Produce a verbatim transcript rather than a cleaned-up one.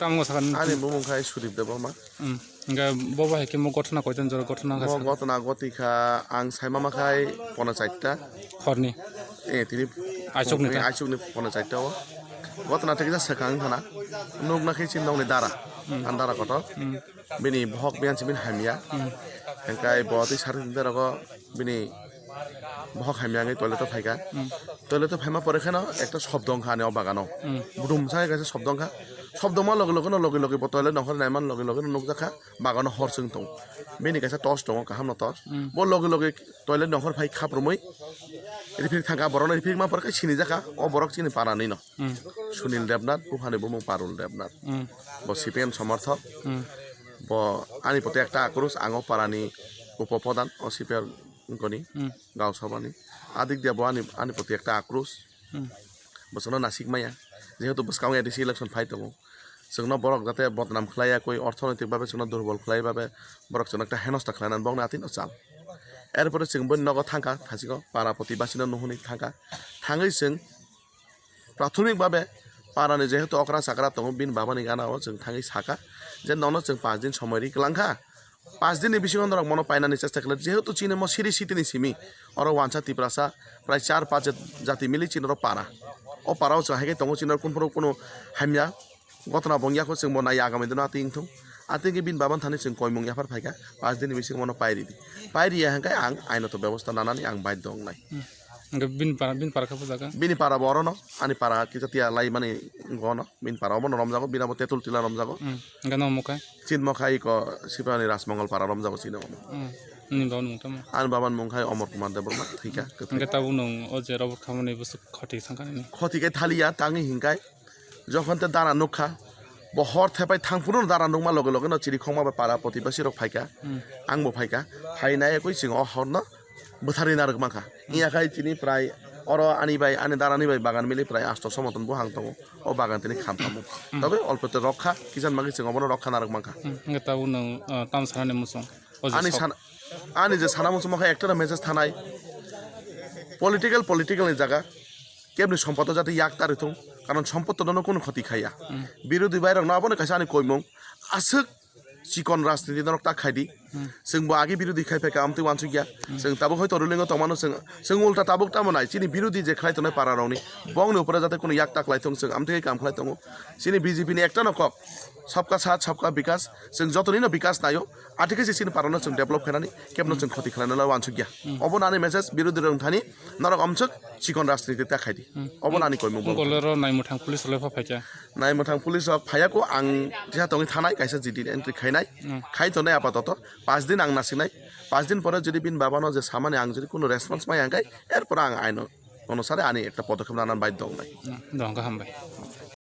Tamo sakha. Ani bumung khai Sudip Debbarma. Hmm. Hingke bo bai khe mo gotna koiton jora gotna mo kha. Gotna goti kha ang sai mama khai pona charta. Horni. Eh, tini Aisukni ta? Aisukni pona charta o. Gotna thik ja sakha ang khana. Nukna khe chini nokni dara. Hmm. Ang dara kotor. Hmm. Bini bohok biyan si bini hamya. Hmm. Hingkai bo twi sari twi rogo bini bohok hamya wngwi toilet o phaikha. Hmm. Toilet o phaima pore kheno ekta sobdo wngkha ani o bagano. Hmm. Budum sa kaisa sobdo wngkha. Sobdo ma loge loge no loge loge bo toilet nongkhor naiman loge loge no nukjakha bagano hor chwng tongo. Bini kaisa torch tongo, kaham no torch. Hmm. Bo loge loge toilet nongkhor phai khaprumwi rifrik thangkha, borok no rifrik ma pore khe sinijakha, o borok chini para ni no. Hmm. Sunil Debnath, buphani bumung Parul Debnath. Hmm. Bo C P M somorthok. Hmm. Bo ani poti ekta akrus, ang o parani upo pradhan, o C P M wngkoni, hmm, Gao Sabhani. Adik dia bo ani, ani poti ekta akrus. Hmm. Bo chwngno nasik maya. Jehetu bwskango A D C election phai tongo. Chwngno borok jate bodnam khlaiya koi, orthonoitik babe chwngno durbol khlai babe borok chwngno ekta henosta khlainani bokni atino chal. Erpore chwng boni nogo thangkha, thachiko para poti basino nuhuni thangkha. Thangwi chwng Prathomik babe parani jehetu okra chakra tongo, bini babani gana o chwng thangwi sakha je, "Nono chwng panch din somoi ri kwlangkha, panch din ni bisingo norok mono painani chesta khlai, jehetu chini mo siri siti ni simi oro wansa Tiprasa prai char panch jati mili chini oro para, o para o chwng hai khe tongo, chini oro kunphuru kunu hamya gotna bo wngya kho, chwng bo nai agami dino atwi wngthung." Atwi khe bini babani thani chwng koimung yaphar phaikha, "Panch din ni bisingo mono pai ridi, pai riya hwnkhe ang ainoto bebosta nanani ang baidho wngnai." Hmm. Hingke bini para, bini para khe bo jaga? Bini para bo orono, ani para kisa tiya lai mani gono, bini para omono romjago, bini abo tetul tila romjago. Hmm. Hingke nomo khe? Chinmo khai ko Sipani Rajmongol para romjago chini omo. Hmm. Nini baba mung tamo? Ani baba mung khai Omor Kumar Debbarma, thika. Hingke tabuk nung o je robot khamani bwswk khoti thangkha nini? Khoti khe thaliya, tangi hingkai. Jokhon te dara nukha, bo hor thepai thangphuru dara nukma loge loge no chiri khongma bai para poti basi rok phaikha. Hmm. Ang bo phaikha. Phainai ekoi chwng o hor no bwtharwi narwk mankha. Wngya khai chini prai oro ani bai, ani darani bai bagan mili prai asto somoton buhang tongo. O bagan tini khampamo. Hmm. Tobe olpete rokha, kisan bagwi chwng obono rokha narwk mankha. Hmm. Hingke tabuk nwng, ah, tam sanani muchung? O je ani sok- sana, ani je sana muchung khe ekta message thanai. Political, political ni jaga. Kebni sompodo jate yak ta rithung. Karon sompodo no kunu khoti khaya. Hmm. Birodhi bai rok no abono kaisa ani koimung. Aswk chikon rajniti norok ta khaidi. Hmm. Chwng bo agi birodhi khai phaikha, amtwi wansukya. Hmm. Chwng tabuk hoito ruling o tongmano chwng, chwng ulta tabuk tamo nai. Chini birodhi je khlai tongnai para rokni, bongni upore jate kunu yak ta khlai thung, chwng amtwi kam khlai tongo. Chini B J P ni ekta no kok, sabka saath, sabka bikas. Chwng jotoni no bikas naio. Athikhe se chini para no chwng develop khainani, kebno chwng khoti khlainani wansukya. Hmm. Obo nani message birodhi rok thani, norok amswk chikon rajniti ta khaidi. Hmm. Obo nani koimung. Bolero naimwthang police rok phaikha. Naimwthang police rok phaiya ko, ang tisa tongwi thanai kaisa G D entry khainai. Hmm. Khai tonai apatoto. Panch din ang nasinai. Panch din pore jodi bini baba no je samani ang jodi kuno response maya hwnkhe, erpore ang aino onusare ani ekta podokhep nana baidhyo wngnai. Hmm. Dong, hambai.